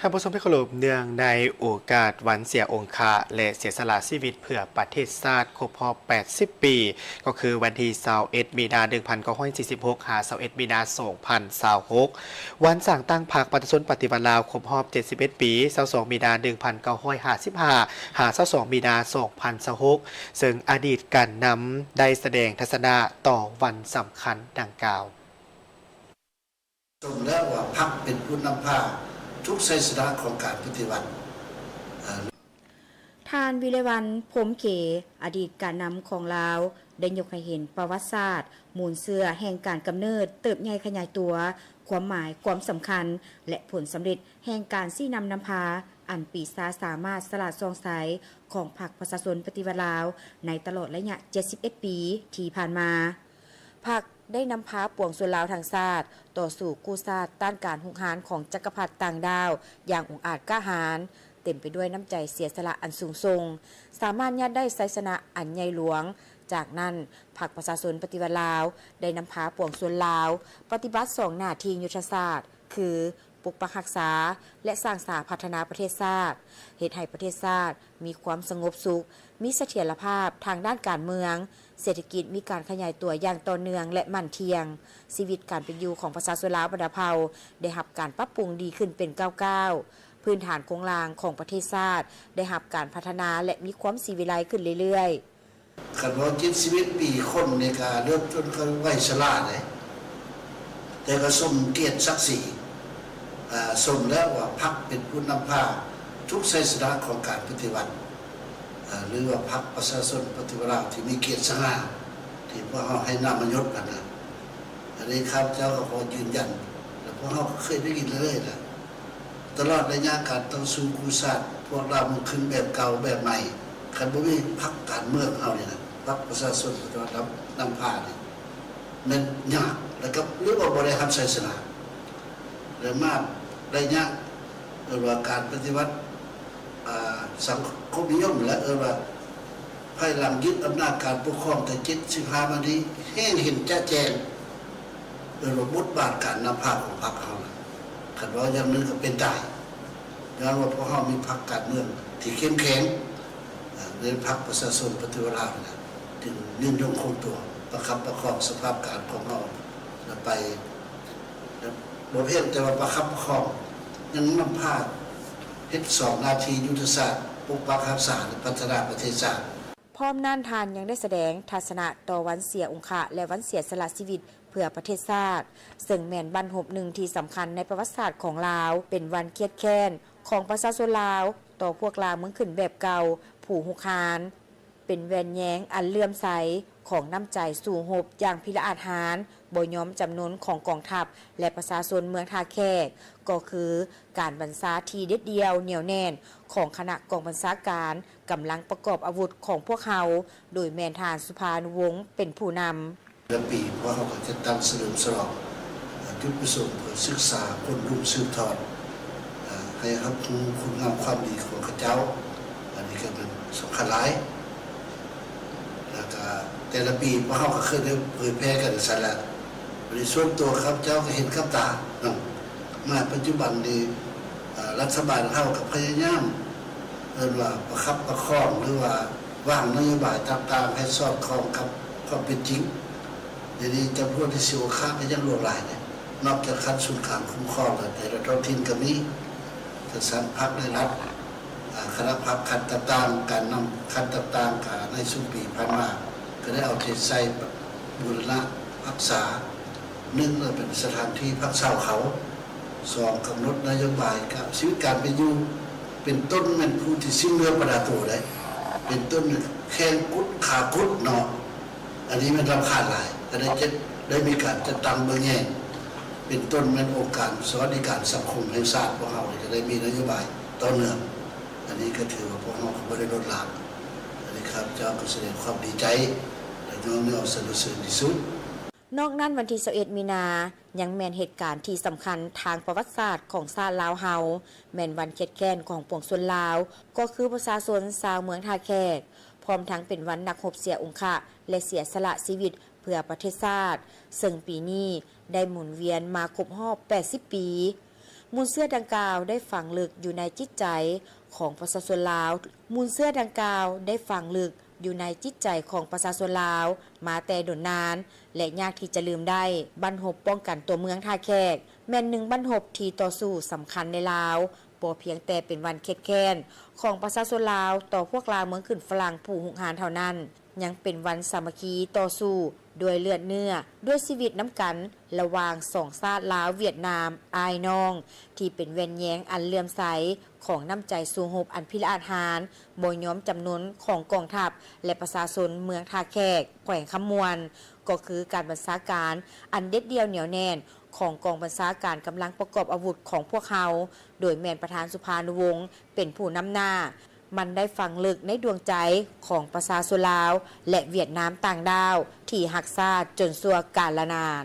ທ່ານຜູ້ຊົມທີ່ເຄົາລົບ, ເນື່ອງໃນໂອກາດວັນເສຍອົງຄະ ແລະ ເສຍສະຫຼະຊີວິດເພື່ອປະເທດຊາດຄົບຮອບແປດສິບປີ, ກໍຄືວັນທີຊາວເອັດ ມີນາ ໜຶ່ງພັນເກົ້າຮ້ອຍສີ່ສິບຫົກ ຫາ ຊາວເອັດ ມີນາ ສອງພັນຊາວຫົກ, ວັນສ້າງຕັ້ງພັກປະຊາຊົນປະຕິວັດລາວຄົບຮອບເຈັດສິບເອັດປີ, ຊາວສອງ ມີນາ ໜຶ່ງພັນເກົ້າຮ້ອຍຫ້າສິບຫ້າ ຫາ ຊາວສອງ ມີນາ ສອງພັນຊາວຫົກ, ເຊິ່ງອະດີດການນຳໄດ້ສະແດງທັດສະນະຕໍ່ວັນສຳຄັນດັ່ງກ່າວ. ສົມແລ້ວວ່າພັກເປັນຜູ້ນຳພາທຸກໄຊຊະນະຂອງການປະຕິວັດ. ທ່ານ ວິໄລວັນ ພົມເຂ, ອະດີດການນຳຂອງລາວ ໄດ້ຍົກໃຫ້ເຫັນປະຫວັດສາດ ມູນເຊື້ອແຫ່ງການກຳເນີດ, ເຕີບໃຫຍ່ຂະຫຍາຍຕົວ, ຄວາມໝາຍ, ຄວາມສຳຄັນ ແລະ ຜົນສຳເລັດແຫ່ງການຊີ້ນຳນຳພາ ອັນປີຊາສາມາດສະຫຼາດສ່ອງໃສຂອງພັກປະຊາຊົນປະຕິວັດລາວ ໃນຕະຫຼອດໄລຍະເຈັດສິບເອັດປີທີ່ຜ່ານມາ. ພັກໄດ້ນຳພາປວງຊົນລາວທັງຊາດ ຕໍ່ສູ້ກູ້ຊາດຕ້ານການຮຸກຮານຂອງຈັກກະພັດຕ່າງດ້າວຢ່າງອົງອາດກ້າຫານ, ເຕັມໄປດ້ວຍນ້ຳໃຈເສຍສະຫຼະອັນສູງສົ່ງ, ສາມາດຍາດໄດ້ໄຊຊະນະອັນໃຫຍ່ຫຼວງ. ຈາກນັ້ນ, ພັກປະຊາຊົນປະຕິວັດລາວ ໄດ້ນຳພາປວງຊົນລາວປະຕິບັດສອງໜ້າທີ່ຍຸດທະສາດ ຄື ປົກປັກຮັກສາ ແລະ ສ້າງສາພັດທະນາປະເທດຊາດ, ເຮັດໃຫ້ປະເທດຊາດມີຄວາມສະຫງົບສຸກ, ມີສະຖຽນລະພາບທາງດ້ານການເມືອງ, ເສດຖະກິດມີການຂະຫຍາຍຕົວຢ່າງຕໍ່ເນື່ອງ ແລະ ໝັ້ນທ່ຽງ, ຊີວິດການເປັນຢູ່ຂອງປະຊາຊົນລາວບັນດາເຜົ່າໄດ້ຮັບການປັບປຸງດີຂຶ້ນເປັນກ້າວໆ, ພື້ນຖານໂຄງລ່າງຂອງປະເທດຊາດໄດ້ຮັບການພັດທະນາ ແລະ ມີຄວາມສີວິໄລຂຶ້ນເລື້ອຍໆ. ຄັນວ່າເຈັດສິບເອັດປີ ຄົນນີ້ກະເລີ່ມຕົ້ນກະໄວຊະລາເດ້, ແຕ່ກະສົມກຽດສັກສີ, ສົມແລ້ວວ່າພັກເປັນຜູ້ນຳພາທຸກໄຊຊະນະຂອງການປະຕິວັດ, ຫຼືວ່າພັກປະຊາຊົນປະຕິວັດລາວທີ່ມີກຽດສະຫງ່າ ທີ່ພວກເຮົາໃຫ້ນາມມະຍົດຫັ້ນນະ. ອັນນີ້ຂ້າພະເຈົ້າກໍຂໍຢືນຢັນ ແລະ ພວກເຮົາກໍເຄີຍໄດ້ຍິນເລື້ອຍໆແຫຼະ. ຕະຫຼອດໄລຍະການຕໍ່ສູ້ກູ້ຊາດ ພວກລາວລຸກຂຶ້ນແບບເກົ່າແບບໃໝ່, ຄັນບໍ່ມີພັກການເມືອງເຮົານີ້ນະ, ພັກປະຊາຊົນປະຕິວັດນຳ ນຳພານີ້ ແມ່ນຍາກ ແລ້ວກໍ ຫຼືວ່າບໍ່ໄດ້ຮັບໄຊຊະນະ. ແລ້ວມາໄລຍະ ເອີ້ນວ່າການປະຕິວັດ ອາ ສັງຄົມນິຍົມ ແລະ ເອີ້ນວ່າ ພາຍຫຼັງຍຶດອຳນາດການປົກຄອງແຕ່ເຈັດສິບຫ້າມານີ້ ແຮ່ງເຫັນຈະແຈ້ງ ເອີ້ນວ່າບົດບາດການນຳພາຂອງພັກເຮົານະ. ຄັນເວົ້າຢ່າງໜຶ່ງກໍເປັນໄດ້ ຍ້ອນວ່າພວກເຮົາມີພັກການເມືອງທີ່ເຂັ້ມແຂງ, ເອີ ໃນພັກປະຊາຊົນປະຕິວັດລາວນີ້ນະ ຈຶ່ງຍືນຍົງຄົງຕົວ ປະຄັບປະຄອງສະພາບການຂອງເຮົາ ແລະ ໄປ ແລະ ບໍ່ພຽງແຕ່ວ່າປະຄັບປະຄອງ, ຍັງນຳພາເຮັດສອງໜ້າທີ່ຍຸດທະສາດ ປົກປັກຮັກສາ ແລະ ພັດທະນາປະເທດຊາດ. ພ້ອມນັ້ນ, ທ່ານຍັງໄດ້ສະແດງທັດສະນະຕໍ່ວັນເສຍອົງຄະ ແລະ ວັນເສຍສະຫຼະຊີວິດເພື່ອປະເທດຊາດ, ເຊິ່ງແມ່ນບັ້ນຮົບໜຶ່ງທີ່ສຳຄັນໃນປະຫວັດສາດຂອງລາວ, ເປັນວັນຄຽດແຄ້ນຂອງປະຊາຊົນລາວຕໍ່ພວກລ່າເມືອງຂຶ້ນແບບເກົ່າ, ຜູ້ຮຸກຮານ, ເປັນແວ່ນແຍງອັນເຫຼື້ອມໃສຂອງນ້ຳໃຈສູ້ຮົບຢ່າງພິລະອາດຫານ, ບໍ່ຍອມຈຳນົນຂອງກອງທັບ ແລະ ປະຊາຊົນເມືອງທ່າແຂກ, ກໍຄືການບັນຊາທີ່ເດັດດ່ຽວໜຽວແໜ້ນຂອງຄະນະກອງບັນຊາການ ກຳລັງປະກອບອາວຸດຂອງພວກເຮົາ, ໂດຍແມ່ນທ່ານ ສຸພານຸວົງ ເປັນຜູ້ນຳ. ແຕ່ລະປີ ພວກເຮົາກໍຈັດຕັ້ງສະເຫຼີມສະຫຼອງ ຈຸດປະສົງເພື່ອສຶກສາຄົ້ນຮູ້ສືບທອດ ໃຫ້ຮັບຮູ້ຄຸນງາມຄວາມດີຂອງເຂົາເຈົ້າ, ອັນນີ້ກໍເປັນສຳຄັນຫຼາຍ. ແລ້ວກໍແຕ່ລະປີ ພວກເຮົາກໍເຄີຍໄດ້ເຜີຍແຜ່ກັນຊັ້ນລະ. ບາດນີ້ສ່ວນຕົວຂ້າພະເຈົ້າກໍເຫັນກັບຕາເນາະ, ມາປັດຈຸບັນນີ້ ເອີ ລັດຖະບານເຮົາກໍພະຍາຍາມ ເອີ້ນວ່າປະຄັບປະຄອງ ຫຼືວ່າວາງນະໂຍບາຍຕ່າງໆໃຫ້ສອດຄ່ອງກັບຄວາມເປັນຈິງ. ດຽວນີ້ຈຳນວນທີ່ເສຍໂອກາດກໍຍັງຫຼວງຫຼາຍເດ້, ນອກຈາກຂັ້ນສູນກາງຄຸ້ມຄອງແລ້ວ ແຕ່ລະທ້ອງຖິ່ນກໍມີ, ຈັດສັນພັກ ແລະ ລັດ, ອາ ຄະນະພັກຂັ້ນຕ່າງໆ, ການນຳຂັ້ນຕ່າງໆ ກະໃນຊຸມປີຜ່ານມາ ກໍໄດ້ເອົາໃຈໃສ່ບູລະນະຮັກສາ, ໜຶ່ງ ເປັນສະຖານທີ່ພັກເຊົາເຂົາ, ສອງ ກຳນົດນະໂຍບາຍກັບຊີວິດການເປັນຢູ່, ເປັນຕົ້ນແມ່ນຜູ້ທີ່ສິ້ນເນື້ອປະດາໂຕໄດ້, ເປັນຕົ້ນແຂ້ງກຸດຂາກຸດເນາະ. ອັນນີ້ແມ່ນສຳຄັນຫຼາຍ, ກໍໄດ້ຈັດ ໄດ້ມີການຈັດຕັ້ງເບິ່ງແຍງ, ເປັນຕົ້ນແມ່ນອົງການສະຫວັດດີການສັງຄົມແຫ່ງຊາດພວກເຮົານີ້ ກໍໄດ້ມີນະໂຍບາຍຕໍ່ເນື່ອງ. ອັນນີ້ກໍຖືວ່າພວກເຮົາກໍບໍ່ໄດ້ລົດລາ, ອັນນີ້ຂ້າພະເຈົ້າກໍສະແດງຄວາມດີໃຈ ແລະ ຍ້ອງຍໍສັນລະເສີນທີ່ສຸດ. ນອກນັ້ນ, ວັນທີຊາວເອັດ ມີນາ ຍັງແມ່ນເຫດການທີ່ສຳຄັນທາງປະຫວັດສາດຂອງຊາດລາວເຮົາ, ແມ່ນວັນຄຽດແຄ້ນຂອງປວງຊົນລາວ, ກໍຄືປະຊາຊົນຊາວເມືອງທ່າແຂກ, ພ້ອມທັງເປັນວັນນັກຮົບເສຍອົງຄະ ແລະ ເສຍສະຫຼະຊີວິດເພື່ອປະເທດຊາດ, ເຊິ່ງປີນີ້ໄດ້ໝູນວຽນມາຄົບຮອບແປດສິບປີ. ມູນເຊື້ອດັ່ງກ່າວໄດ້ຝັງເລິກຢູ່ໃນຈິດໃຈຂອງປະຊາຊົນລາວ. ມູນເຊື້ອດັ່ງກ່າວໄດ້ຝັງເລິກຢູ່ໃນຈິດໃຈຂອງປະຊາຊົນລາວມາແຕ່ດົນນານ ແລະ ຍາກທີ່ຈະລືມໄດ້. ບັ້ນຮົບປ້ອງກັນຕົວເມືອງທ່າແຂກ ແມ່ນໜຶ່ງບັ້ນຮົບທີ່ຕໍ່ສູ້ສຳຄັນໃນລາວ, ບໍ່ພຽງແຕ່ເປັນວັນເຄັດແຄ້ນຂອງປະຊາຊົນລາວຕໍ່ພວກລ່າເມືອງຂຶ້ນຝຣັ່ງຜູ້ຮຸກຮານເທົ່ານັ້ນ, ຍັງເປັນວັນສາມັກຄີຕໍ່ສູ້ດ້ວຍເລືອດເນື້ອ, ດ້ວຍຊີວິດນຳກັນ ລະຫວ່າງສອງຊາດລາວຫວຽດນາມອ້າຍນ້ອງ ທີ່ເປັນແວ່ນແຍງອັນເຫຼື້ອມໃສຂອງນ້ຳໃຈສູ້ຮົບອັນພິລະອາດຫານ ບໍ່ຍອມຈຳນົນຂອງກອງທັບ ແລະ ປະຊາຊົນເມືອງທ່າແຂກ ແຂວງຄຳມ່ວນ ກໍຄືການບັນຊາການອັນເດັດດ່ຽວໜຽວແໜ້ນຂອງກອງບັນຊາການກຳລັງປະກອບອາວຸດຂອງພວກເຮົາ, ໂດຍແມ່ນປະທານສຸພານຸວົງເປັນຜູ້ນຳໜ້າ. ມັນໄດ້ຝັງເລິກໃນດວງໃຈຂອງປະຊາຊົນລາວ ແລະ ຫວຽດນາມຕ່າງດ້າວທີ່ຮັກຊາດຈົນຊົ່ວການລະນານ.